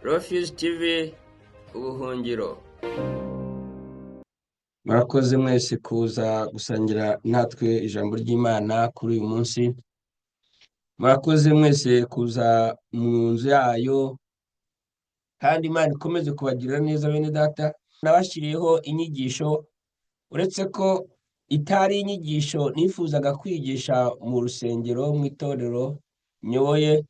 Refuge TV, ubuhungiro. Murakoze mwese kuza gusangira natwe ijambo ry'Imana kuri uyu munsi. Murakoze mwese kuza mu nzu yayo, kandi Imana ikomeze kubagirira neza bene data. Nabashyiriyeho inyigisho, uretse ko itari inyigisho nifuzaga kwigisha mu rusengero, mu itorero nyoboye,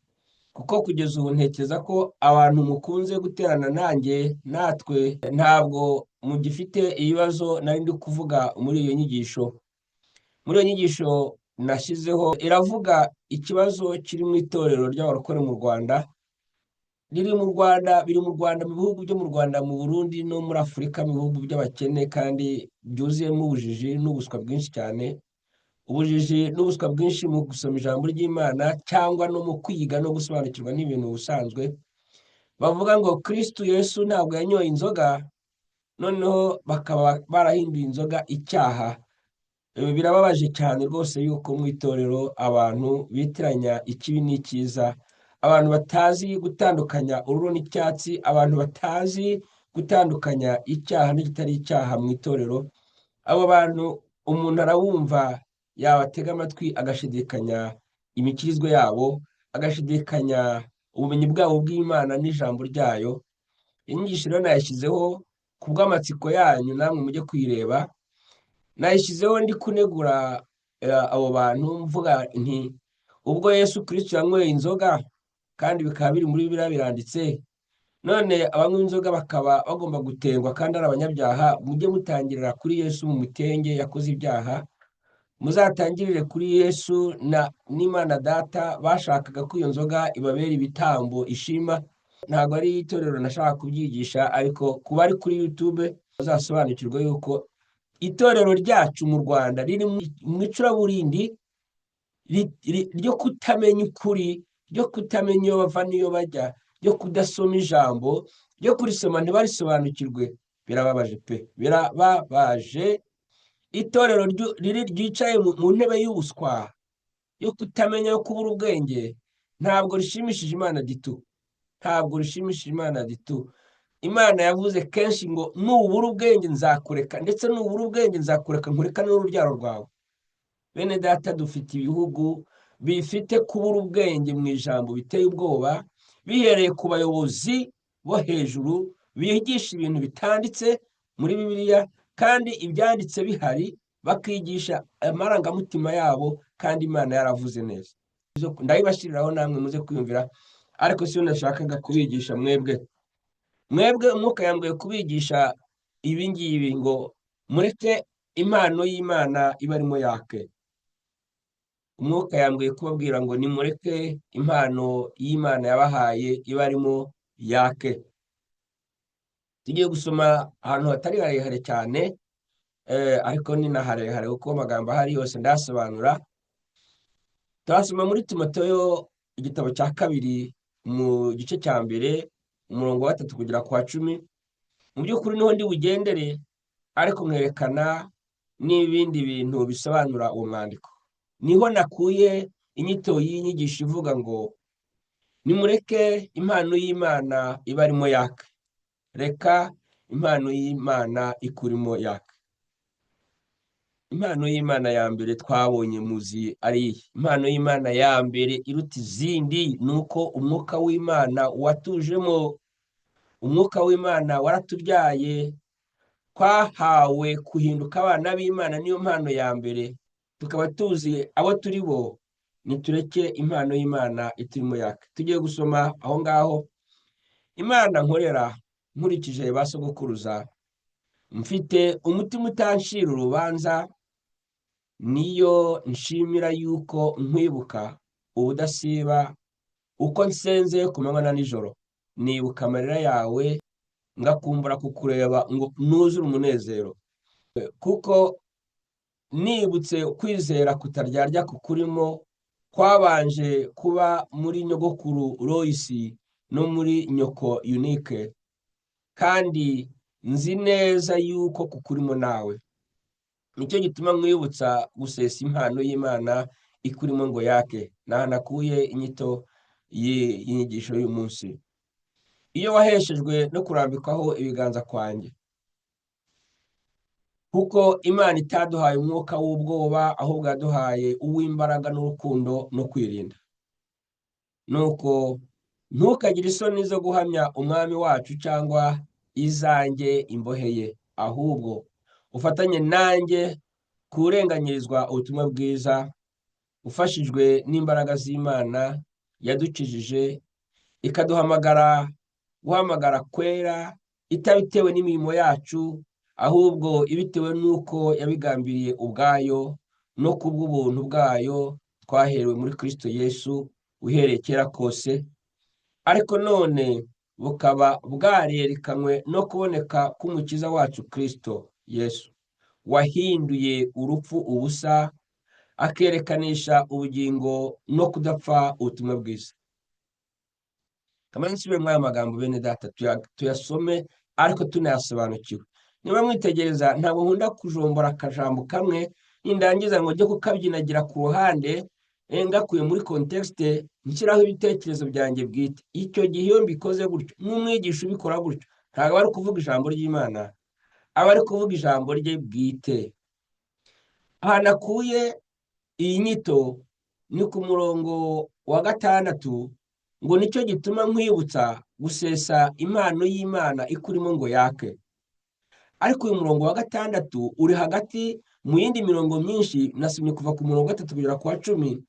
kuko kugeza ubu ntekereza ko abantu mukunze guterana nanjye natwe ntabwo mugifite ibibazo nari ndi kuvuga muri iyo nyigisho. Muri iyo nyigisho nashyizeho iravuga ikibazo kiri mu itorero ry'abarokore mu Rwanda, riri mu Rwanda, biri mu Rwanda, mu bihugu byo mu Rwanda, mu Burundi no muri Afurika, mu bihugu by'abakene kandi byuzuyemo ubujiji n'ubuswa bwinshi cyane. Ubujiji n'ubuswa bwinshi mu gusoma ijambo ry'Imana cyangwa no mu kwiga no gusobanukirwa n'ibintu ubusanzwe. Bavuga ngo Kristo Yesu ntabwo yanyoye inzoga, noneho bakaba barahinduye inzoga icyaha. Ibi birababaje cyane rwose yuko mu itorero abantu bitiranya ikibi n'icyiza, abantu batazi gutandukanya ururo n'icyatsi, abantu batazi gutandukanya icyaha n'ikitari icyaha mu itorero. Abo bantu umuntu arabumva, yabatega amatwi agashidikanya imikirizwe yabo, agashidikanya ubumenyi bwabo bw'Imana n'ijambo ryayo. Inyigisho rero nayishyizeho ku bw'amatsiko yanyu, namwe mujye kuyireba. Nayishyizeho ndi kunegura abo bantu, mvuga nti ubwo Yesu Kristo yanyweye inzoga kandi bikaba biri muri Bibiliya biranditse, none abanywa inzoga bakaba bagomba gutengwa kandi ari abanyabyaha, mujye mutangirira kuri Yesu mu mutenge yakoze ibyaha, muzatangirire kuri Yesu na n'Imana Data bashakaga ko iyo nzoga ibabera ibitambo ishima. Ntabwo ari itorero nashaka kubyigisha, ariko kuba ari kuri YouTube bazasobanukirwa yuko itorero ryacu mu Rwanda riri mu icuraburindi ryo kutamenya ukuri, ryo kutamenya iyo bava n'iyo bajya, ryo kudasoma ijambo, ryo kurisoma ntibarisobanukirwe. Birababaje pe, birababaje. Itorero riri ryicaye mu ntebe y'ubuswa, yo kutamenya, yo kubura ubwenge, ntabwo rishimishije Imana gitu, ntabwo rishimishije Imana gitu. Imana yavuze kenshi ngo nubura ubwenge nzakureka, ndetse nubura ubwenge nzakureka nkureka n'urubyaro rwawe. Bene data, dufite ibihugu bifite kubura ubwenge mu ijambo biteye ubwoba, bihereye ku bayobozi bo hejuru bigisha ibintu bitanditse muri Bibiliya, kandi ibyanditse bihari, bakigisha amarangamutima yabo, kandi Imana yaravuze neza. Ndabibashyiriraho namwe muze kwiyumvira, ariko siyo nashakaga kubigisha mwebwe. Mwebwe umwuka yambwiye kubigisha ibi ngibi ngo mureke impano y'Imana ibarimo yake. Umwuka yambwiye kubabwira ngo nimureke impano y'Imana yabahaye ibarimo yake. Tugiye gusoma ahantu hatari harehare cyane, ariko ni na harehare kuko amagambo ahari yose ndayasobanura. Turasoma muri Timoteyo igitabo cya kabiri mu gice cya mbere umurongo wa 3 kugera ku wa 10. Mu by'ukuri niho ndi bugendere, ariko nkerekana n'ibindi bintu bisobanura uwo mwandiko. Niho nakuye inyito y'inyigisho ivuga ngo nimureke impano y'Imana ibarimo yaka. Reka impano y'Imana ikurimo yaka. Impano y'Imana ya mbere twabonye muzi ari iyi. Impano y'Imana ya mbere iruta izindi ni uko umwuka w'Imana watujemo. Umwuka w'Imana waratubyaye, twahawe guhinduka abana b'Imana, niyo mpano ya mbere. Tukaba tuzi abo turi bo, nitureke impano y'Imana iturimo yaka. Tugiye gusoma aho ngaho. Imana nkorera nkurikije ba sogokuruza, mfite umutima utanshira urubanza, niyo nshimira yuko nkwibuka ubudasiba, uko nsenze ku manywa na nijoro. Nibuka amarira yawe, ngakumbura kukureba ngo nuzure umunezero, kuko nibutse kwizera kutaryarya kukurimo kwabanje kuba muri nyogokuru Loyisi no muri nyoko Yunike, kandi nzi neza yuko kukurimo nawe. Nicyo gituma nkwibutsa gusesa impano y'Imana ikurimo ngo yake. Naho nakuye inyito y'inyigisho y'uyu munsi. Iyo waheshejwe no kurambikwaho ibiganza kwanjye. Kuko Imana itaduhaye umwuka w'ubwoba, ahubwo yaduhaye uw'imbaraga n'urukundo no kwirinda. Nuko ntukagire isoni zo guhamya Umwami wacu cyangwa izanjye imbohe ye, ahubwo ufatanye nanjye kurenganyirizwa ubutumwa bwiza, ufashijwe n'imbaraga z'Imana yadukijije, ikaduhamagara guhamagara kwera, itabitewe n'imirimo yacu, ahubwo ibitewe n'uko yabigambiriye ubwayo no kubw'ubuntu bwayo twaherewe muri Kristo Yesu uhereye kera kose, ariko none bukaba bwarerekanywe no kuboneka k'Umukiza wacu Kristo Yesu, wahinduye urupfu ubusa, akerekanisha ubugingo no kudapfa ubutumwa bwiza. Kamara nsubire muri aya magambo, bene data, tuyasome ariko tunayasobanukiwe. Niba mwitegereza, ntabwo nkunda kujombora akajambo kamwe nindangiza ngo njye kukabyinagira ku ruhande, ngakuye muri contexte nshyiraho ibitekerezo byanjye bwite. Icyo gihe iyo mbikoze gutyo, n'umwigisha ubikora gutyo, ntabwo aba ari kuvuga ijambo ry'Imana, aba ari kuvuga ijambo rye bwite. Ahantu akuye iyi nyito ni ku murongo wa 6, ngo nicyo gituma nkwibutsa gusesa impano y'Imana ikurimo ngo yake. Ariko uyu murongo wa 6 uri hagati mu yindi mirongo myinshi nasomye kuva ku murongo wa 3 kugera ku wa 10.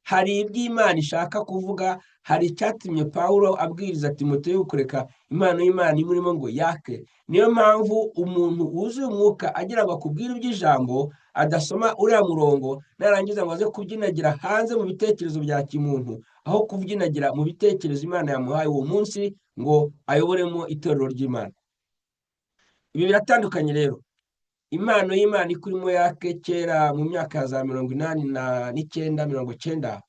Hari iby'Imana ishaka kuvuga, hari icyatumye Pawulo abwiriza Timoteyo kureka impano y'Imana imurimo ngo yake. Niyo mpamvu umuntu wuzuye umwuka agira ngo akubwire iby'ijambo adasoma uriya murongo, narangiza ngo aze kubyinagira hanze mu bitekerezo bya kimuntu, aho kubyinagira mu bitekerezo Imana yamuhaye uwo munsi ngo ayoboremo itorero ry'Imana. Ibi biratandukanye rero. Impano y'Imana ikurimo yake, kera mu myaka ya za 89, 90,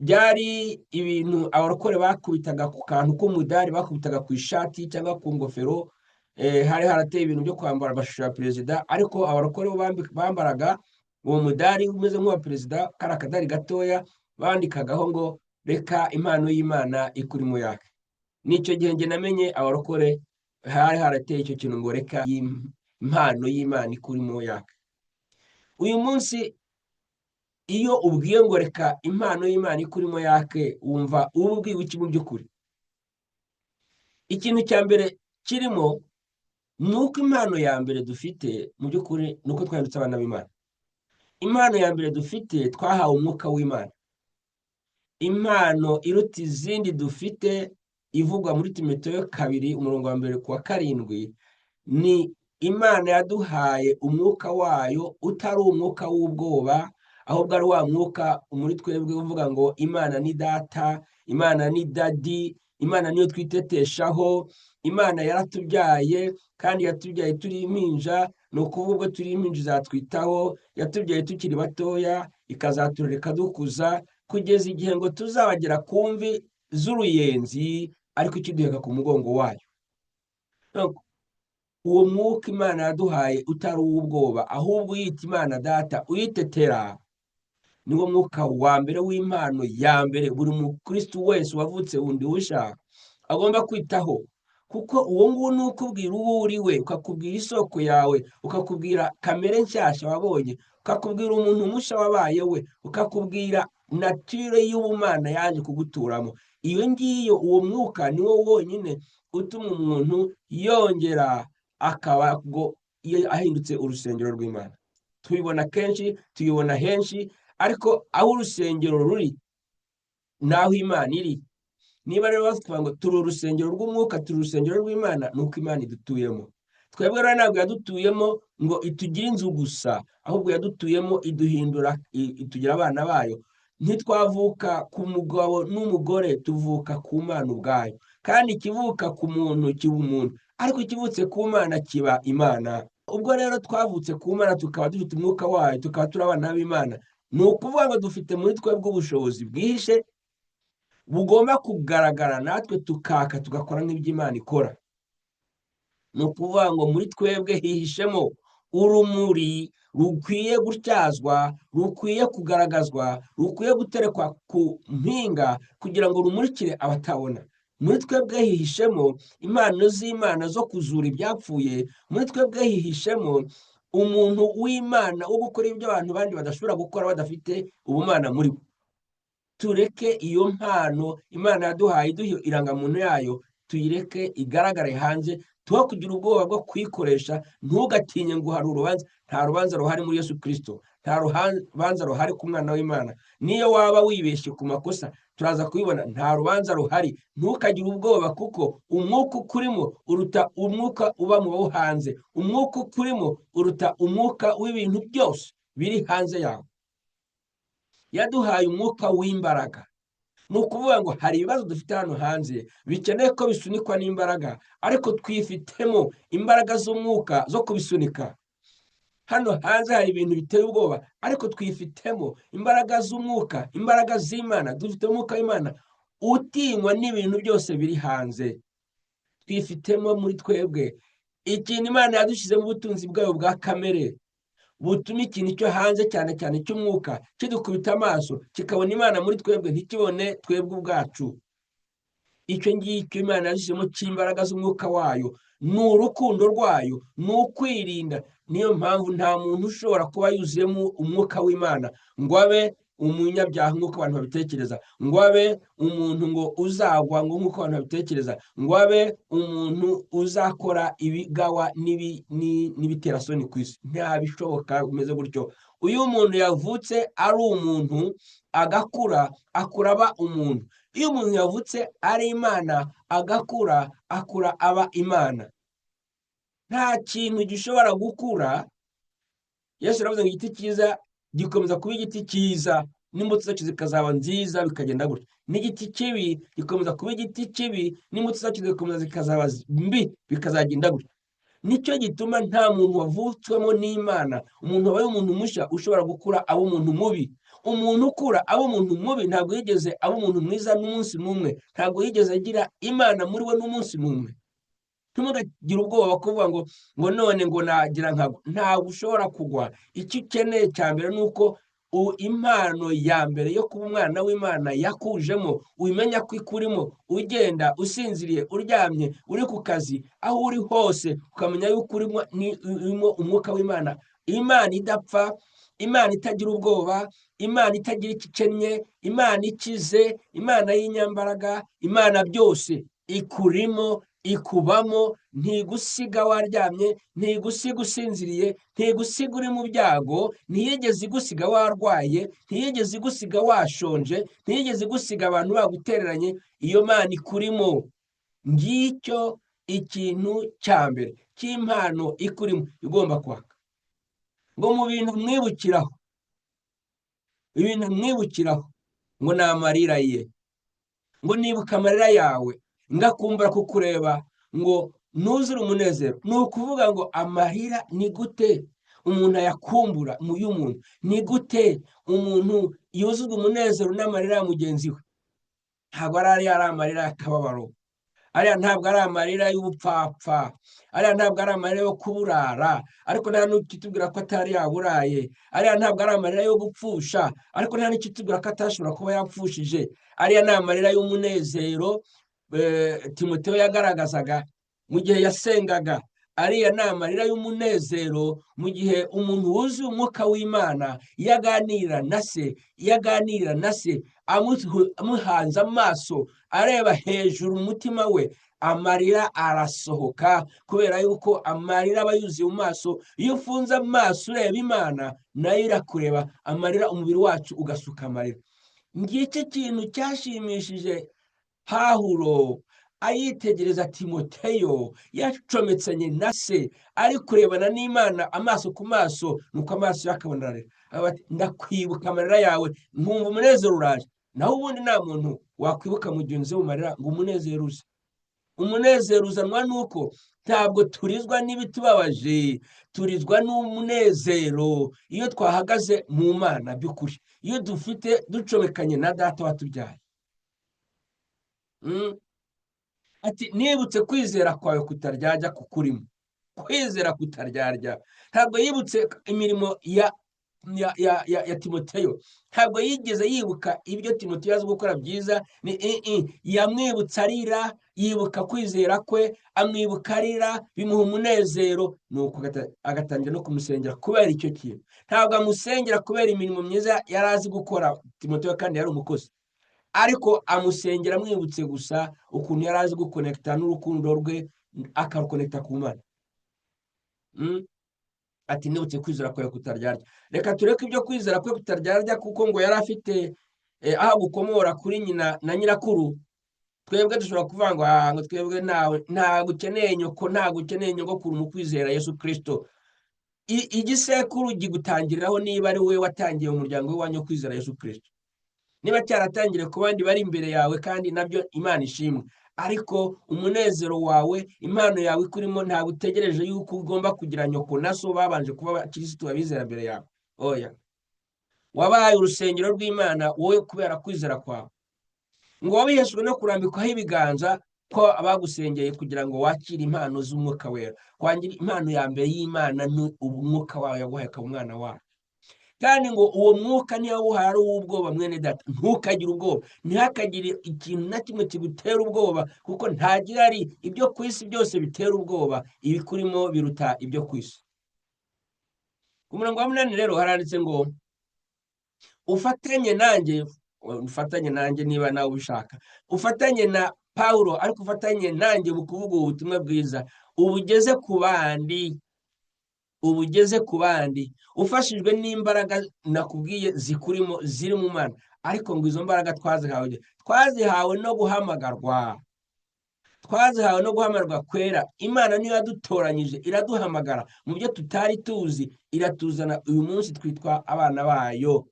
byari ibintu abarokore bakubitaga ku kantu k'umudari, bakubitaga ku ishati cyangwa ku ngofero. Hari harateye ibintu byo kwambara amashusho ya perezida, ariko abarokore bo bambaraga uwo mudari umeze nk'uwa perezida, kari akadari gatoya bandikagaho ngo reka impano y'Imana ikurimo yake. N'icyo gihe njye namenye abarokore hari harateye icyo kintu ngo reka impano y'Imana ikurimo yake. Uyu munsi iyo ubwiye ngo reka impano y'Imana ikurimo yake, wumva uba ubwiwe iki mu by'ukuri? Ikintu cya mbere kirimo ni uko impano ya mbere dufite mu by'ukuri ni uko twahindutse abana b'Imana. Impano ya mbere dufite, twahawe umwuka w'Imana. Impano iruta izindi dufite ivugwa muri Timoteyo 2 umurongo wa 1 ku wa 7, ni Imana yaduhaye umwuka wayo utari umwuka w'ubwoba, ahubwo ari wa mwuka muri twebwe uvuga ngo Imana ni data, Imana ni daddy, Imana niyo twiteteshaho, Imana yaratubyaye kandi yatubyaye turi impinja, ni ukuvuga ubwo turi impinja izatwitaho, yatubyaye tukiri batoya ikazaturera ikadukuza kugeza igihe ngo tuzabagera ku mvi z'uruyenzi, ariko ikiduheka ku mugongo wayo. Uwo mwuka Imana yaduhaye utari uw'ubwoba, ahubwo uyita Imana data, uyitetera, niwo mwuka wa mbere w'impano ya mbere buri mukristo wese wavutse bundi bushya agomba kwitaho. Kuko uwo nguwo ni ukubwira uwo uri we, ukakubwira isoko yawe, ukakubwira kamere nshyashya wabonye, ukakubwira umuntu mushya wabaye we, ukakubwira nature y'ubumana yaje kuguturamo. Iyo ngiyo, uwo mwuka niwo wonyine utuma umuntu yongera akaba ngo ahindutse urusengero rw'Imana. Tubibona kenshi, tuyibona henshi, ariko aho urusengero ruri naho Imana iri. Niba rero bavuga ngo turi urusengero rw'umwuka, turi urusengero rw'Imana, ni uko Imana idutuyemo. Twebwe rero ntabwo yadutuyemo ngo itugire inzu gusa, ahubwo yadutuyemo iduhindura, itugira abana bayo. Ntitwavuka ku mugabo n'umugore, tuvuka ku Mana ubwayo. Kandi ikivuka ku muntu kiba umuntu, ariko ikivutse ku Mana kiba Imana. Ubwo rero twavutse ku Mana, tukaba dufite umwuka wayo, tukaba turi abana b'Imana, ni ukuvuga ngo dufite muri twebwe ubushobozi bwihishe bugomba kugaragara, natwe tukaka tugakora nk'ibyo Imana ikora. Ni ukuvuga ngo muri twebwe hihishemo urumuri rukwiye gutyazwa, rukwiye kugaragazwa, rukwiye guterekwa ku mpinga kugira ngo rumurikire abatabona. Muri twebwe hihishemo impano z'Imana zo kuzura ibyapfuye. Muri twebwe hihishemo umuntu w'Imana wo gukora ibyo abantu bandi badashobora gukora badafite ubumana muri bo. Tureke iyo mpano Imana yaduhaye, iduha irangamuntu yayo, tuyireke igaragare hanze. Tuba kugira ubwoba bwo kuyikoresha. Ntugatinye ngo hari urubanza. Nta rubanza ruhari muri Yesu Kirisito, nta rubanza ruhari ku mwana w'Imana. Niyo waba wibeshye ku makosa, turaza kubibona, nta rubanza ruhari. Ntukagire ubwoba, kuko umwuka ukurimo uruta umwuka uba mu bo hanze. Umwuka ukurimo uruta umwuka w'ibintu byose biri hanze yawe. Yaduhaye umwuka w'imbaraga. Ni ukuvuga ngo hari ibibazo dufite hano hanze bikeneye ko bisunikwa n'imbaraga, ariko twifitemo imbaraga z'umwuka zo kubisunika. Hano hanze hari ibintu biteye ubwoba, ariko twifitemo imbaraga z'umwuka, imbaraga z'Imana. Dufite umwuka w'Imana utinywa n'ibintu byose biri hanze. Twifitemo muri twebwe ikintu Imana yadushyizemo, ubutunzi bwayo bwa kamere, butuma ikintu cyo hanze, cyane cyane cy'umwuka, kidukubita amaso kikabona Imana muri twebwe, ntikibone twebwe ubwacu. Icyo ngicyo Imana yashyizemo cy'imbaraga z'umwuka wayo ni urukundo rwayo, ni ukwirinda. Niyo mpamvu nta muntu ushobora kuba yuzuyemo umwuka w'Imana ngo abe umunyabyaha nk'uko abantu babitekereza, ngo abe umuntu ngo uzagwa ngo nk'uko abantu babitekereza, ngo abe umuntu uzakora ibigawa n'ibiterasoni ku isi. Ntabishoboka bimeze gutyo. Uyu muntu yavutse ari umuntu, agakura, akura aba umuntu. Iyo umuntu yavutse ari Imana, agakura, akura aba Imana. Nta kintu gishobora gukura. Yesu aravuze ngo igiti cyiza gikomeza kuba igiti cyiza, n'imbuto zacyo zikazaba nziza, bikagenda gutya. N'igiti kibi gikomeza kuba igiti kibi, n'imbuto zacyo zigakomeza zikazaba mbi, bikazagenda gutya. Nicyo gituma nta muntu wavutswemo n'Imana, umuntu wabaye umuntu mushya, ushobora gukura aba umuntu mubi. Umuntu ukura aba umuntu mubi ntabwo yigeze aba umuntu mwiza n'umunsi n'umwe, ntabwo yigeze agira Imana muri we n'umunsi n'umwe. Ntimugagire ubwoba kuvuga ngo none ngo nagira nkagwa. Ntabwo ushobora kugwa. Icyo ukeneye cya mbere ni uko impano ya mbere yo kuba umwana w'Imana yakujemo, umenya ko ikurimo, ugenda usinziriye, uryamye, uri ku kazi, aho uri hose, ukamenya yuko urimo umwuka w'Imana. Imana idapfa, Imana itagira ubwoba, Imana itagira icyo ikennye, Imana ikize, Imana y'inyambaraga, Imana byose ikurimo, ikubamo. Ntigusiga waryamye, ntigusiga usinziriye, ntigusiga uri mu byago, ntiyigeze igusiga warwaye, ntiyigeze igusiga washonje, ntiyigeze igusiga abantu bagutereranye. Iyo Mana ikurimo. Ngicyo ikintu cya mbere cy'impano ikurimo igomba kwaka. Ngo mu bintu mwibukiraho, ibintu mwibukiraho ngo ni amarira ye. Ngo nibuka amarira yawe, ngakumbura kukureba, ngo nuzure umunezero. Ni ukuvuga ngo amarira ni gute umuntu ayakumbura mu y'umuntu? Ni gute umuntu yuzuzwa umunezero n'amarira ya mugenzi we? Ntabwo ari amarira y'akababaro, ariya ntabwo ari amarira y'ubupfapfa, ariya ntabwo ari amarira yo kuburara, ariko nta n'ikitubwira ko atari yaburaye. Ariya ntabwo ari amarira yo gupfusha, ariko nta n'ikitubwira ko atashobora kuba yapfushije. Ariya ni amarira y'umunezero Timoteyo yagaragazaga mu gihe yasengaga. Ariya ni amarira y'umunezero mu gihe umuntu wuzuye umwuka w'Imana iyo aganira na se, iyo aganira na se amuhanze amaso, areba hejuru umutima we, amarira arasohoka, kubera yuko amarira aba yuzuye mu maso. Iyo ufunze amaso ureba Imana, nayo irakureba, amarira, umubiri wacu ugasuka amarira. Ngiki kintu cyashimishije Pawulo ayitegereza Timoteyo yacometsanye na se, ari kurebana n'Imana amaso ku maso, nuko amaso yakabona ararira. Ati ndakwibuka amarira yawe, nkumva umunezero uraje. Naho ubundi nta muntu wakwibuka mugenzi we mu marira ngo umunezero uze. Umunezero uzanwa nuko ntabwo turizwa n'ibitubabaje, turizwa n'umunezero iyo twahagaze mu Mana by'ukuri, iyo dufite ducomekanye na Data watubyaye. Ati nibutse kwizera kwawe kutaryarya kukurimo. Kwizera kutaryarya. Ntabwo yibutse imirimo ya ya Timoteyo. Ntabwo yigeze yibuka ibyo Timoteyo azi gukora byiza, ni yamwibutsa arira, yibuka kwizera kwe, amwibuka arira, bimuha umunezero, nuko agatangira no kumusengera kubera icyo kintu. Ntabwo amusengera kubera imirimo myiza yari azi gukora Timoteyo, kandi yari umukozi, ariko amusengera amwibutse gusa ukuntu yari azi gukonekita n'urukundo rwe, akarukonekita ku Mana. Ati nibutse kwizera kwawe kutaryarya. Reka tureke ibyo kwizera kwe kutaryarya, kuko ngo yari afite aho gukomora kuri nyina na nyirakuru. Twebwe dushobora kuvuga ngo ngo twebwe ntawe, ntabwo ukeneye nyoko, ntabwo ukeneye nyogokuru mu kwizera Yesu Kristo. Igisekuru gigutangiriraho niba ari wowe watangiye umuryango w'iwanyu kwizera Yesu Kristo, niba cyaratangiriye ku bandi bari imbere yawe, kandi nabyo Imana ishimwe. Ariko umunezero wawe, impano yawe ikurimo, ntabwo utegereje yuko ugomba kugira nyoko na so babanje kuba abakirisitu babizera mbere yawe. Oya, wabaye urusengero rw'Imana wowe kubera kwizera kwawe. Ngo wabiheshejwe no kurambikwaho ibiganza ko abagusengeye kugira ngo wakire impano z'Umwuka Wera. Kwangira impano ya mbere y'Imana ni umwuka wawe yaguhaye akaba umwana wawe. Kandi ngo uwo mwuka niyo awuhaye ari uw'ubwoba. Mwene data, ntukagire ubwoba, ntihakagire ikintu na kimwe kigutera ubwoba, kuko ntagira ari ibyo ku isi byose bitera ubwoba, ibikurimo biruta ibyo ku isi. Ku murongo wa 8 rero haranditse ngo ufatanye nanjye, ufatanye nanjye niba nawe ubishaka, ufatanye na Pawulo, ariko ufatanye nanjye mu kuvuga ubutumwa bwiza, ubugeze ku bandi, ubugeze ku bandi, ufashijwe n'imbaraga nakubwiye zikurimo, ziri mu Mana. Ariko ngo izo mbaraga twazihawe no guhamagarwa, twazihawe no guhamagarwa kwera. Imana niyo yadutoranyije, iraduhamagara mu byo tutari tuzi, iratuzana uyu munsi twitwa abana bayo,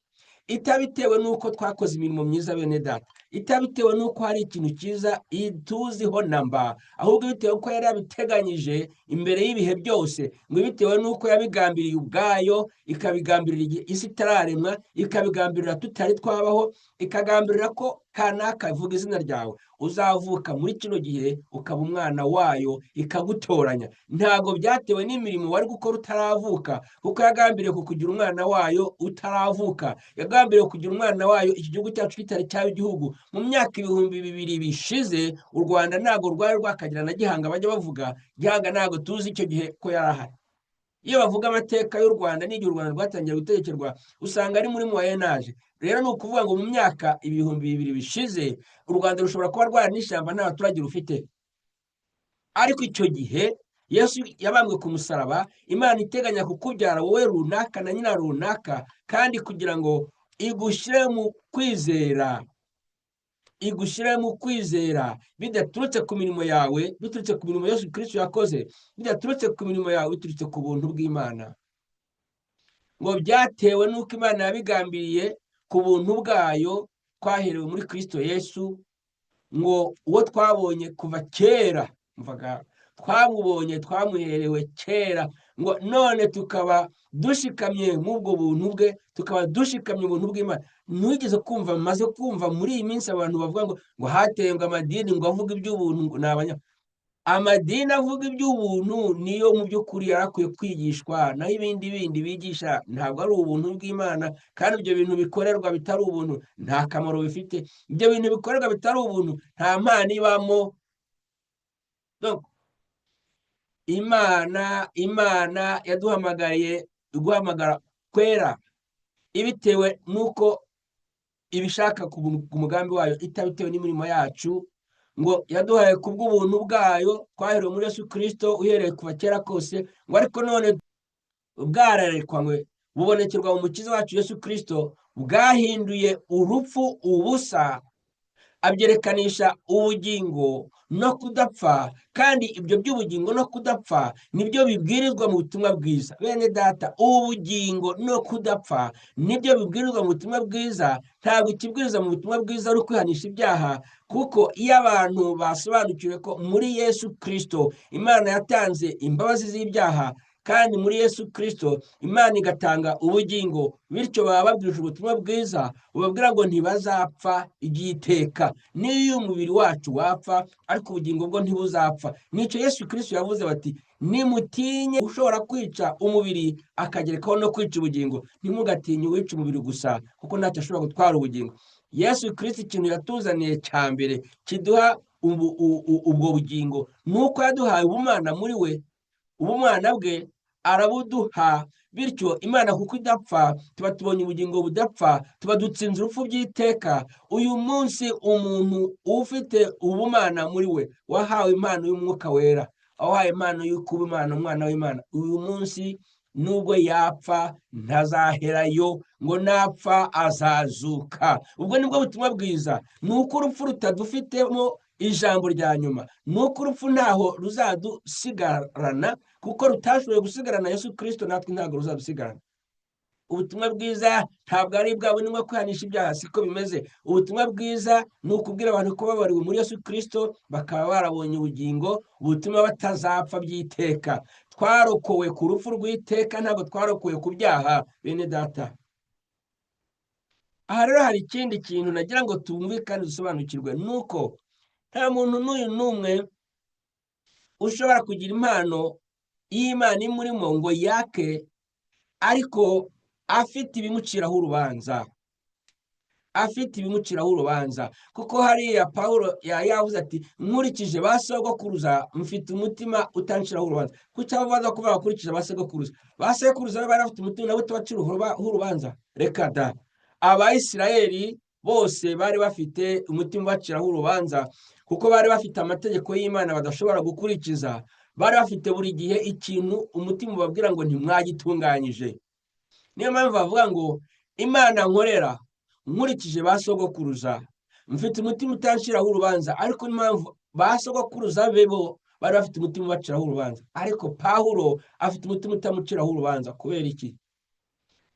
itabitewe n'uko twakoze imirimo myiza, bene data, itabitewe n'uko hari ikintu cyiza ituziho namba, ahubwo bitewe n'uko yari yabiteganyije imbere y'ibihe byose, ngo bitewe n'uko yabigambiriye ubwayo, ikabigambirira igihe isi itararemwa, ikabigambirira tutari twabaho, ikagambirira ko kanaka, ivuga izina ryawe, uzavuka muri kino gihe ukaba umwana wayo, ikagutoranya. Ntabwo byatewe n'imirimo wari gukora utaravuka, kuko yagambiriye kukugira umwana wayo utaravuka, yagambiriye kugira umwana wayo iki gihugu cyacu kitari cyaba igihugu. Mu myaka 2000 bishize, u Rwanda ntabwo rwari rwakagira na Gihanga. Bajya bavuga Gihanga, ntabwo tuzi icyo gihe ko yari ahari. Iyo bavuga amateka y'u Rwanda n'igihe u Rwanda rwatangiye gutegekerwa, usanga ari muri Moyen Âge. Rero ni ukuvuga ngo mu myaka 2000 bishize, u Rwanda rushobora kuba rwari n'ishyamba, nta baturage rufite. Ariko icyo gihe Yesu yabambwe ku musaraba, Imana iteganya kukubyara wowe runaka na nyina runaka, kandi kugira ngo igushyire mu kwizera, igushyire mu kwizera bidaturutse ku mirimo yawe, biturutse ku mirimo Yesu Kristo yakoze, bidaturutse ku mirimo yawe, biturutse ku buntu bw'Imana. Ngo byatewe n'uko Imana yabigambiriye ku buntu bwayo, twaherewe muri Kristo Yesu, ngo uwo twabonye kuva kera, mvaga twamubonye, twamuherewe kera, ngo none tukaba dushikamye nk'ubwo buntu bwe, tukaba dushikamye ubuntu bw'Imana. Ntigeze kumva, maze kumva muri iyi minsi abantu bavuga ngo hatengwa amadini ngo avuge iby'ubuntu, ngo ni amadini avuga iby'ubuntu niyo mu by'ukuri yarakwiye kwigishwa, naho ibindi bindi bigisha ntabwo ari ubuntu bw'Imana. Kandi ibyo bintu bikorerwa bitari ubuntu nta kamaro bifite. Ibyo bintu bikorerwa bitari ubuntu nta mpano ibamo. Imana yaduhamagariye guhamagara kwera, ibitewe n'uko ibishaka ku mugambi wayo, itabitewe n'imirimo yacu. Ngo yaduhaye kubw'ubuntu bwayo, twaherewe muri Yesu Kristo uhereye kuva kera kose, ngo ariko none bwararekwanywe, bubonekerwa mu Mukiza wacu Yesu Kristo, bwahinduye urupfu ubusa, abyerekanisha ubugingo no kudapfa. Kandi ibyo by'ubugingo no kudapfa nibyo bibwirizwa mu butumwa bwiza. Bene data, ubugingo no kudapfa nibyo bibwirizwa mu butumwa bwiza. Ntabwo ikibwiriza mu butumwa bwiza ari ukwihanisha ibyaha, kuko iyo abantu basobanukiwe ko muri Yesu Kristo Imana yatanze imbabazi z'ibyaha Kandi muri Yesu Kirisito Imana igatanga ubugingo. Bityo baba babwirije ubutumwa bwiza bubabwira ngo ntibazapfa iby'iteka. N'iyo umubiri wacu wapfa, ariko ubugingo bwo ntibuzapfa. Nicyo Yesu Kirisito yavuze bati: "Nimutinye ushobora kwica umubiri akagerekaho no kwica ubugingo. Ntimugatinye uwica umubiri gusa, kuko ntacyo ashobora gutwara ubugingo." Yesu Kirisito ikintu yatuzaniye cya mbere kiduha ubwo bugingo ni uko yaduhaye ubumana muri we. Ubumana bwe arabuduha. Bityo Imana kuko idapfa, tuba tubonye ubugingo budapfa, tuba dutsinze urupfu by'iteka. Uyu munsi umuntu ufite ubumana muri we, wahawe impano y'Umwuka Wera, wahawe impano yo kuba Imana, umwana w'Imana, uyu munsi nubwo yapfa ntazaherayo, ngo napfa azazuka. Ubwo nibwo butumwa bwiza. Ni uko urupfu rutadufitemo ijambo rya nyuma, ni uko urupfu ntaho ruzadusigarana, kuko rutashoboye gusigarana Yesu Kirisito, natwe ntabwo ruzadusigarana. Ubutumwa bwiza ntabwo ari bwa bundi bwo kwihanisha ibyaha, siko bimeze. Ubutumwa bwiza ni ukubwira abantu ko babariwe muri Yesu Kirisito, bakaba barabonye ubugingo butuma batazapfa by'iteka. Twarokowe ku rupfu rw'iteka, ntabwo twarokowe ku byaha, bene data. Aha rero hari ikindi kintu nagira ngo tumve kandi dusobanukirwe, ni uko nta muntu n'uyu n'umwe ushobora kugira impano y'Imana imurimo ngo yake, ariko afite ibimuciraho urubanza, afite ibimuciraho urubanza. Kuko hariya Paul yavuze ati: "Nkurikije ba sogokuruza, mfite umutima utanciraho urubanza." Kuki abo baza kuvuga bakurikije ba sogokuruza? Ba sekuruza bari bafite umutima nabo utabaciraho urubanza? Reka da! Abayisirayeli bose bari bafite umutima ubaciraho urubanza, kuko bari bafite amategeko y'Imana badashobora gukurikiza. Bari bafite buri gihe ikintu umutima ubabwira ngo ntimwagitunganyije. Niyo mpamvu bavuga ngo: "Imana nkorera, nkurikije ba sogokuruza, mfite umutima utanciraho urubanza." Ariko impamvu ba sogokuruza be bo bari bafite umutima ubaciraho urubanza, ariko Pawulo afite umutima utamuciraho urubanza, kubera iki?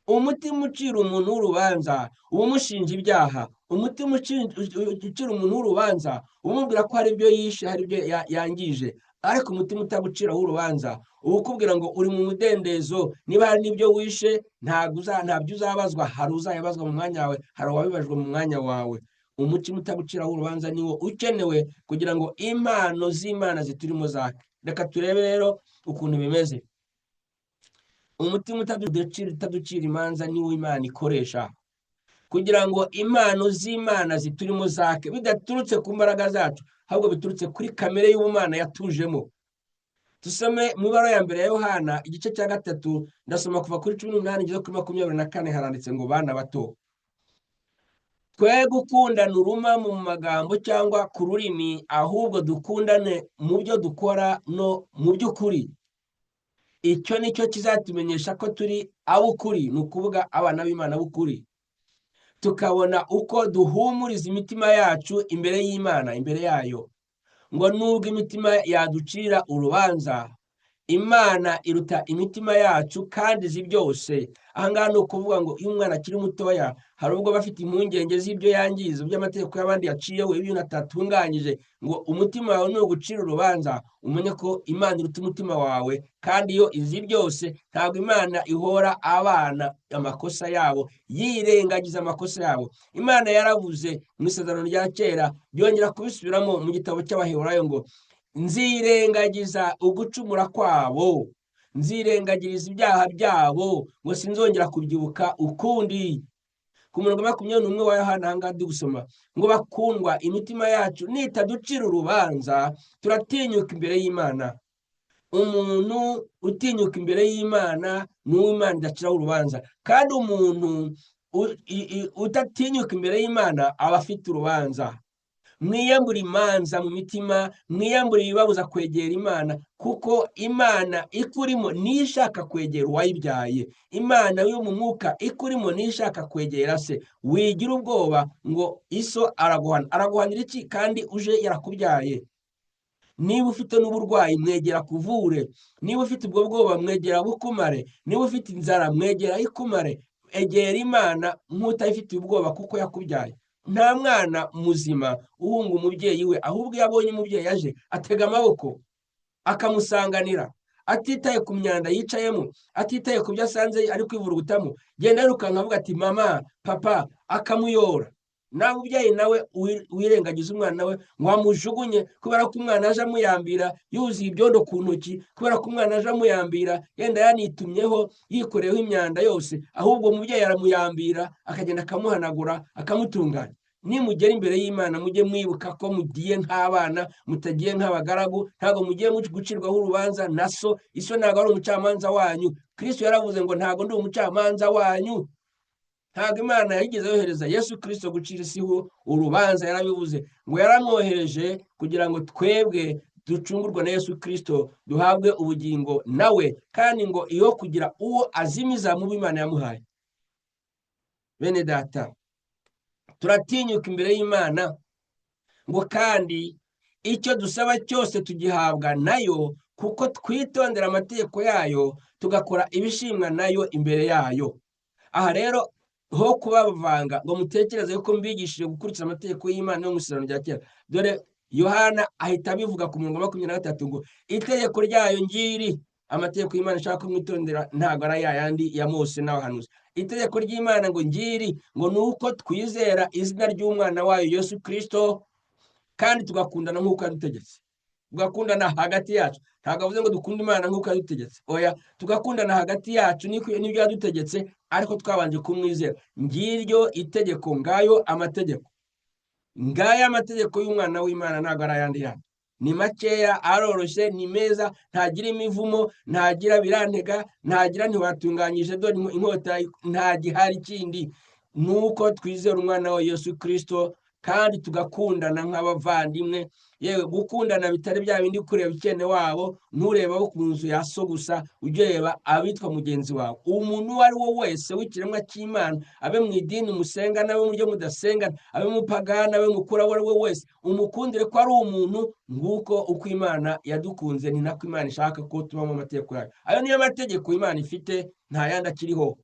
Umutima ucira umuntu w'urubanza uba umushinja ibyaha. Umutima ucira umuntu w'urubanza uba umubwira ko hari ibyo yishe, hari ibyo yangije. Ariko umutima utaguciraho urubanza uba ukubwira ngo uri mu mudendezo. Niba hari n'ibyo wishe, ntabyo uzabazwa, hari uzayabazwa mu mwanya wawe, hari uwabibajwe mu mwanya wawe. Umutima utaguciraho urubanza niwo ukenewe kugira ngo impano z'Imana ziturimo zake. Reka turebe rero ukuntu bimeze. Umutima utaducira imanza niwo Imana ikoresha kugira ngo impano z'Imana ziturimo zake, bidaturutse ku mbaraga zacu, ahubwo biturutse kuri kamere y'ubumana yatujemo. Dusome mu ibaruwa ya mbere ya Yohana, igice cya 3, ndasoma kuva kuri 18 ngeze kuri 24. Haranditse ngo: "Bana bato, twe gukundana uruma mu magambo cyangwa ku rurimi, ahubwo dukundane mu byo dukora no mu by'ukuri. Icyo ni cyo kizatumenyesha ko turi ab'ukuri," ni ukuvuga abana b'Imana b'ukuri, "tukabona uko duhumuriza imitima yacu imbere y'Imana, imbere yayo." Ngo nubwo imitima yaducira urubanza, Imana iruta imitima yacu kandi izi byose. Ahangaha ni ukuvuga ngo iyo umwana akiri mutoya, hari ubwo aba afite impungenge z'ibyo yangiza, by'amategeko y'abandi yaciyeho, ibyo atatunganyije. Ngo umutima wawe nugucira urubanza, umenye ko Imana iruta umutima wawe kandi iyo izi byose. Ntabwo Imana ihora abana amakosa yabo, yirengagiza amakosa yabo. Imana yaravuze mu Isezerano rya Kera, byongera kubisubiramo mu gitabo cy'Abaheburayo ngo: "Nzirengagiza ugucumura kwabo, nzirengagiriza ibyaha byabo, ngo sinzongera kubyibuka ukundi." Ku murongo 21 wa Yohana, ahangaha ndi gusoma ngo: "Bakundwa, imitima yacu nitaducira urubanza, turatinyuka imbere y'Imana." Umuntu utinyuka imbere y'Imana ni uwo Imana idaciraho urubanza, kandi umuntu utatinyuka imbere y'Imana aba afite urubanza. Mwiyambure imanza mu mitima, mwiyambure ibibabuza kwegera Imana, kuko Imana ikurimo niyo ishaka kwegera uwayibyaye. Imana yo mu mwuka ikurimo niyo ishaka kwegera se. Wigira ubwoba ngo iso araguhana. Araguhanira iki kandi uje yarakubyaye? Niba ufite n'uburwayi, mwegera kuvure. Niba ufite ubwo bwoba, mwegera bukumare. Niba ufite inzara, mwegera ikumare. Egera Imana nk'utayifitiye ubwoba, kuko yakubyaye. Nta mwana muzima uhunga umubyeyi we, ahubwo iyo abonye umubyeyi aje atega amaboko akamusanganira, atitaye ku myanda yicayemo, atitaye ku byo asanze ari kwivurugutamo, genda yirukanka avuga ati mama, papa, akamuyora. Nawe umubyeyi nawe wirengagiza umwana we ngo amujugunye kubera ko umwana aje amuyambira yuzuye ibyondo ku ntoki, kubera ko umwana aje amuyambira yenda yanitumyeho yikoreyeho imyanda yose, ahubwo umubyeyi aramuyambira akagenda akamuhanagura akamutunganya. Nimugera imbere y'Imana mujye mwibuka ko mugiye nk'abana, mutagiye nk'abagaragu, ntabwo mugiye gucirwaho urubanza na so. Iso ntabwo ari umucamanza wanyu. Kristo yaravuze ngo ntabwo ndi umucamanza wanyu. Ntabwo Imana yigeze yohereza Yesu Kristo gucira isi urubanza, yarabivuze ngo yaramwohereje kugira ngo twebwe ducungurwe na Yesu Kristo duhabwe ubugingo nawe, kandi ngo iyo kugira uwo azimiza mu bo Imana yamuhaye. Bene data, turatinyuka imbere y'Imana ngo kandi icyo dusaba cyose tugihabwa nayo, kuko twitondera amategeko yayo tugakora ibishimwa nayo imbere yayo. Aha rero ho kubavanga ngo mutekereze yuko mbigishije gukurikiza amategeko y'Imana yo mu isezerano rya kera. Dore Yohana ahita abivuga ku murongo 23 ngo itegeko ryayo ngiri. Amategeko y'Imana ishaka kumwitondera ntabwo ari yayandi ya Mose n'abahanuzi. Itegeko ry'Imana ngo ngiri, ngo ni uko twizera izina ry'umwana wayo Yesu Kristo kandi tugakundana nk'uko yadutegetse. Tugakundana hagati yacu. Ntabwo avuze ngo dukunde Imana nk'uko yadutegetse. Oya, tugakundana hagati yacu n'ibyo yadutegetse, ariko twabanje kumwizera. Ngiryo itegeko, ngayo amategeko. Ngaya amategeko y'umwana w'Imana ntabwo ari ayandi yandi. Ni makeya, aroroshye, ni meza, ntagira imivumo, ntagira birantega, ntagira ntiwatunganyije dore inkota, nta gihari kindi. Nuko twizera umwana wa Yesu Kristo kandi tugakundana nk'abavandimwe. Yewe, gukundana bitari bya bindi kureba ikene wabo, ntureba abo ku nzu ya so gusa, ujye ureba abitwa mugenzi wawe. Umuntu uwo ari we wese w'ikiremwa cy'Imana, abe mu idini musenga n'abe mu ryo mudasenga, abe mupagani, abe mukuru, uwo ari we wese, umukundire ko ari umuntu. Nguko uko Imana yadukunze, ni nako Imana ishaka ko tuba mu mategeko yayo. Ayo niyo mategeko Imana ifite, nta yandi akiriho.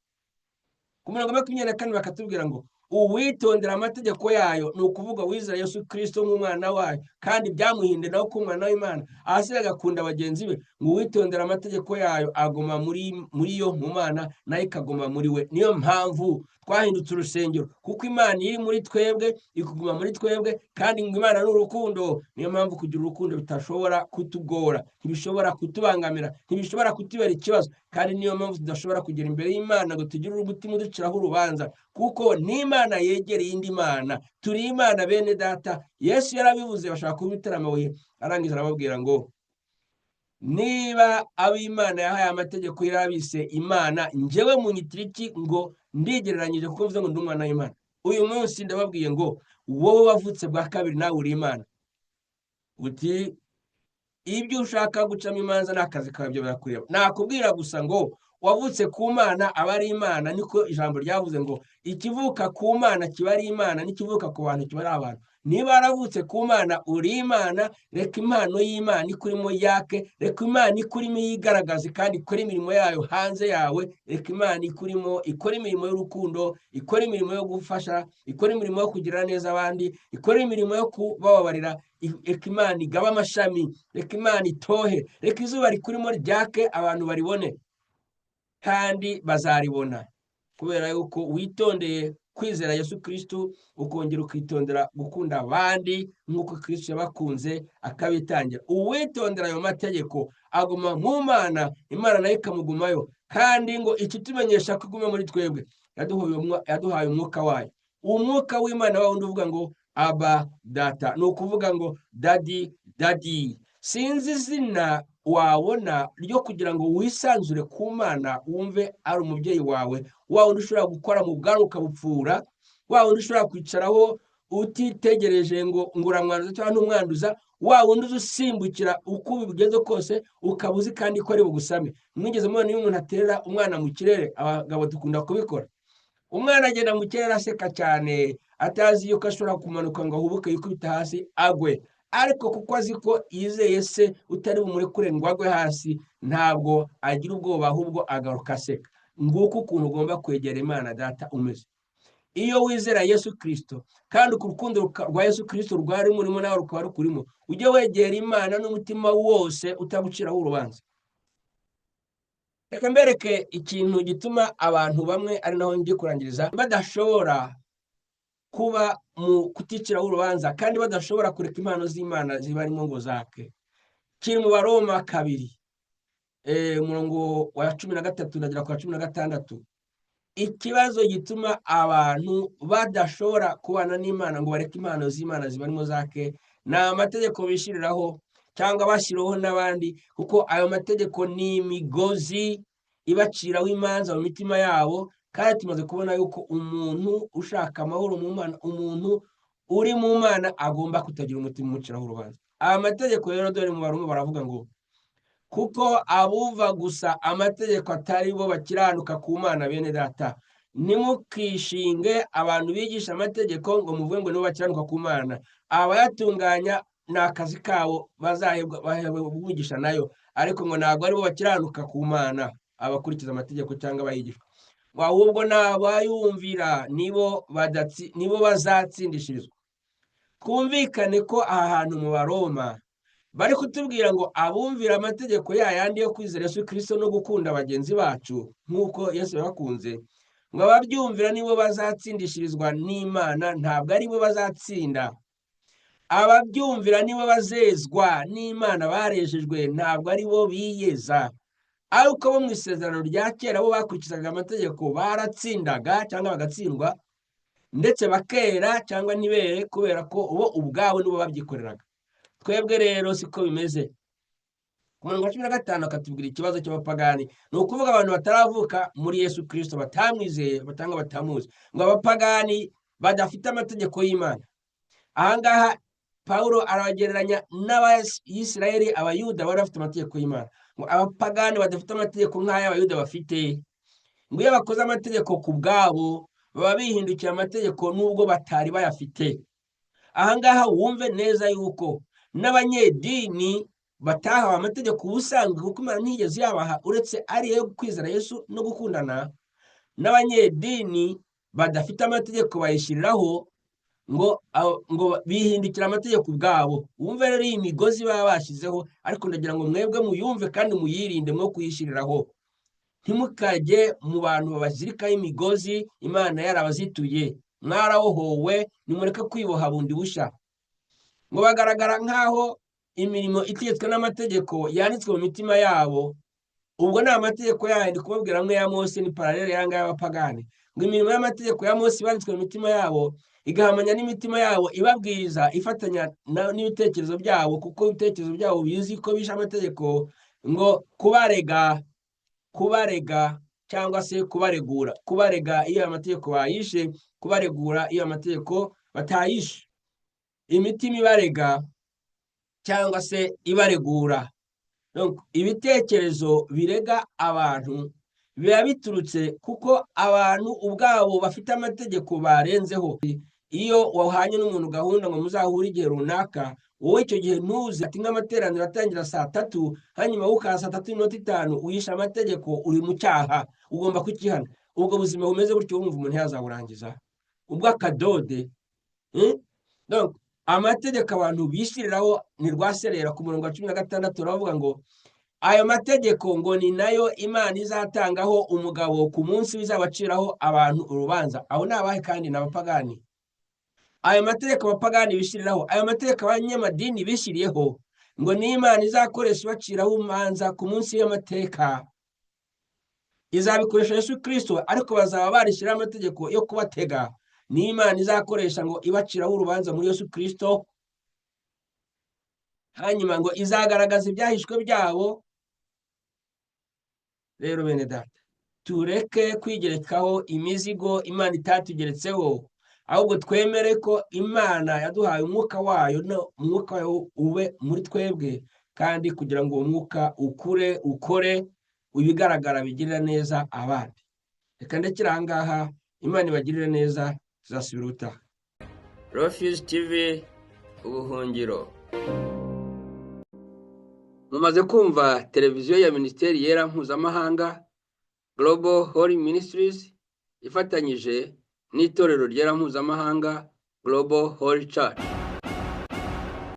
Ku murongo 24 bakatubwira ngo uwitondera amategeko yayo, ni ukuvuga wizera Yesu Kristo nk'umwana wayo, kandi byamuhinde nawe ko umwana w'Imana, ahasigaye agakunda bagenzi be, ngo uwitondera amategeko yayo aguma muri yo mu Mana, nayo ikaguma muri we. Niyo mpamvu twahindutse urusengero, kuko Imana iri muri twebwe, ikuguma muri twebwe, kandi ngo Imana ni urukundo. Niyo mpamvu kugira urukundo bitashobora kutugora, ntibishobora kutubangamira, ntibishobora kutubera ikibazo. Kandi niyo mpamvu tudashobora kugera imbere y'Imana ngo tugire umutima uduciraho urubanza, kuko n'Imana yegereye indi Mana. Turi Imana bene data. Yesu yarabivuze, bashaka kubitera amabuye, arangiza arababwira ngo niba ab'Imana yahaye amategeko yarabise Imana, njyewe munyitira iki ngo ndigereranyije kuko mvuze ngo ndi umwana w'Imana? Uyu munsi ndababwiye ngo wowe wavutse bwa kabiri nawe uri Imana. Uti ibyo ushaka gucamo imanza ni akazi kawe, ibyo birakureba. Nakubwira gusa ngo wavutse ku Mana aba ari Imana, niko ijambo ryavuze ngo ikivuka ku Mana kiba ari Imana, n'ikivuka ku bantu kiba ari abantu. Niba waravutse ku Mana uri Imana, reka impano y'Imana ikurimo yake, reka Imana ikurimo yigaragaze kandi ikore imirimo yayo hanze yawe, reka Imana ikurimo ikore imirimo y'urukundo, ikore imirimo yo gufasha, ikore imirimo yo kugira neza abandi, ikore imirimo yo kubababarira, reka Imana igabe amashami, reka Imana itohe, reka izuba rikurimo ryake abantu baribone, kandi bazaribona. Kubera yuko witondeye kwizera Yesu Kristo, ukongera ukitondera gukunda abandi nk'uko Kristo yabakunze akabitangira. Uwitondera ayo mategeko aguma mu Mana, Imana nayo ikamugumayo. Kandi ngo ikitumenyesha ko iguma muri twebwe, yaduhaye umwuka wayo. Umwuka w'Imana wa wundi uvuga ngo Aba Data, ni ukuvuga ngo Daddy, Daddy. Sinzi izina wabona ryo kugira ngo wisanzure ku Mana, wumve ari umubyeyi wawe, wa wundi ushobora gukora mu bwanwa ukabupfura, wa wundi ushobora kwicaraho utitegereje ngo uramwanduza cyangwa ntumwanduza, wa wundi uzi usimbukira uko ubigenza kose ukaba uzi kandi ko ari bugusame. Mwigeze mubona iyo umuntu aterera umwana mu kirere? Abagabo dukunda kubikora. Umwana agenda mu kirere aseka cyane, atazi yuko ashobora kumanuka ngo ahubuke yikubita hasi agwe. Ariko kuko azi ko yizeye se utari bumurekure ngo agwe hasi, ntabwo agira ubwoba, ahubwo agaruka aseka. Nguko ukuntu ugomba kwegera Imana Data umeze. Iyo wizera Yesu Kristo kandi urukundo rwa Yesu Kristo rwari murimo nawe rukaba rukurimo, ujye wegera Imana n'umutima wose utaguciraho urubanza. Reka mbereke ikintu gituma abantu bamwe, ari naho ngiye kurangiriza, badashobora kuba mu kuticiraho urubanza kandi badashobora kureka impano z'Imana zibarimo ngo zake. Kiri mu Baroma 2, umurongo wa 13 ndagera ku wa 16. Ikibazo gituma abantu badashobora kubana n'Imana ngo bareke impano z'Imana zibarimo zake ni amategeko bishyiriraho cyangwa bashyiriweho n'abandi, kuko ayo mategeko ni imigozi ibaciraho imanza mu mitima yabo. Kandi tumaze kubona yuko umuntu ushaka amahoro mu Mana, umuntu uri mu Mana, agomba kutagira umutima umuciraho urubanza. Aya mategeko rero, dore mu Baroma baravuga ngo: "Kuko abumva gusa amategeko atari bo bakiranuka ku Mana. Bene Data, ntimukishinge abantu bigisha amategeko ngo muvuge ngo nibo bakiranuka ku Mana. Abayatunganya ni akazi kabo, bazahebwa umugisha nayo, ariko ngo ntabwo aribo bakiranuka ku Mana, abakurikiza amategeko cyangwa abayigishwa, ngo ahubwo ni abayumvira nibo bazatsindishirizwa." Twumvikane ko aha hantu mu Baroma bari kutubwira ngo abumvira amategeko ya yandi yo kwizera Yesu Kirisito no gukunda bagenzi bacu nk'uko Yesu yabakunze, ngo ababyumvira nibo bazatsindishirizwa n'Imana, ntabwo aribo bazatsinda. Ababyumvira nibo bazezwa n'Imana, barejejwe, ntabwo aribo biyeza. Ariko bo mu Isezerano rya Kera bo bakurikizaga amategeko, baratsindaga cyangwa bagatsindwa, ndetse bakera cyangwa ntibere, kubera ko bo ubwabo nibo babyikoreraga. Twebwe rero siko bimeze. Ku murongo wa 15 akatubwira ikibazo cy'abapagani, ni ukuvuga abantu bataravuka muri Yesu Kirisito, batamwizeye batanga batamuzi, ngo abapagani badafite amategeko y'Imana. Ahangaha Pawulo arabagereranya n'Abayisirayeli, Abayuda bari bafite amategeko y'Imana. Ngo abapagani badafite amategeko nk'ayo Abayuda bafite, ngo iyo bakoze amategeko ku bwabo baba bihindukiye amategeko nubwo batari bayafite. Ahangaha wumve neza yuko n'abanyedini batahawe amategeko ubusanzwe, kuko Imana ntiyigeze yabaha uretse ari iyo kwizera Yesu no gukundana, n'abanyedini badafite amategeko bayishyiriraho, ngo bihindukira amategeko ubwabo. Wumve rero iyi migozi baba bashyizeho, ariko ndagira ngo mwebwe muyumve kandi muyirinde mwo kuyishyiriraho. Ntimukajye mu bantu babazirikaho imigozi Imana yarabazituye. Mwarabohowe, nimureke kwiboha bundi bushya. Ngo bagaragara nk'aho imirimo itegetswe n'amategeko yanditswe mu mitima yabo. Ubwo ni amategeko yayo ndi kubabwira, amwe ya Mose, ni parallèle y'aya y'abapagani. Ngo imirimo y'amategeko ya Mose ibanditswe mu mitima yabo, igahamanya n'imitima yabo ibabwiriza, ifatanya n'ibitekerezo byabo, kuko ibitekerezo byabo bizi ko bishe amategeko. Ngo kubarega cyangwa se kubaregura: kubarega iyo amategeko bayishe, kubaregura iyo amategeko batayishe. Imitima ibarega cyangwa se ibaregura. Donc, ibitekerezo birega abantu biba biturutse kuko abantu ubwabo bafite amategeko barenzeho. Iyo wahanye n'umuntu gahunda ngo muzahure igihe runaka, wowe icyo gihe ntuze, ati nk'amateraniro atangira saa 3, hanyuma wowe ukaza saa 3:05, uyisha amategeko, uri mu cyaha, ugomba kukihana. Ubwo buzima bumeze gutyo, wumva umuntu yazaburangiza ubwo akadode? Donc, amategeko abantu bishyiriraho ni rwaserera. Ku murongo wa 16 baravuga ngo ayo mategeko ngo ni nayo Imana izatangaho umugabo ku munsi w'izabaciraho abantu urubanza. Abo ni abahe kandi? Ni abapagani. Ayo mategeko abapagani bishyiriraho, ayo mategeko abanyamadini bishyiriyeho, ngo ni Imana izakoresha ibaciraho imanza ku munsi w'amateka. Izabikoresha Yesu Kirisito, ariko bazaba barishyiraho amategeko yo kubatega. Ni Imana izakoresha ngo ibaciraho urubanza muri Yesu Kirisito, hanyuma ngo izagaragaza ibyahishwe byabo. Rero bene Data, tureke kwigerekaho imizigo Imana itatugeretseho, ahubwo twemere ko Imana yaduhaye umwuka wayo, no umwuka wayo ube muri twebwe, kandi kugira ngo uwo mwuka ukure, ukore ibigaragara bigirira neza abandi. Reka ndekere aha ngaha. Imana ibagirire neza, tuzasubira ubutaha. Refuge TV, ubuhungiro. Mumaze kumva televiziyo ya Minisiteri Yera Mpuzamahanga, Global Holy Ministries, ifatanyije n'Itorero Ryera Mpuzamahanga, Global Holy Church.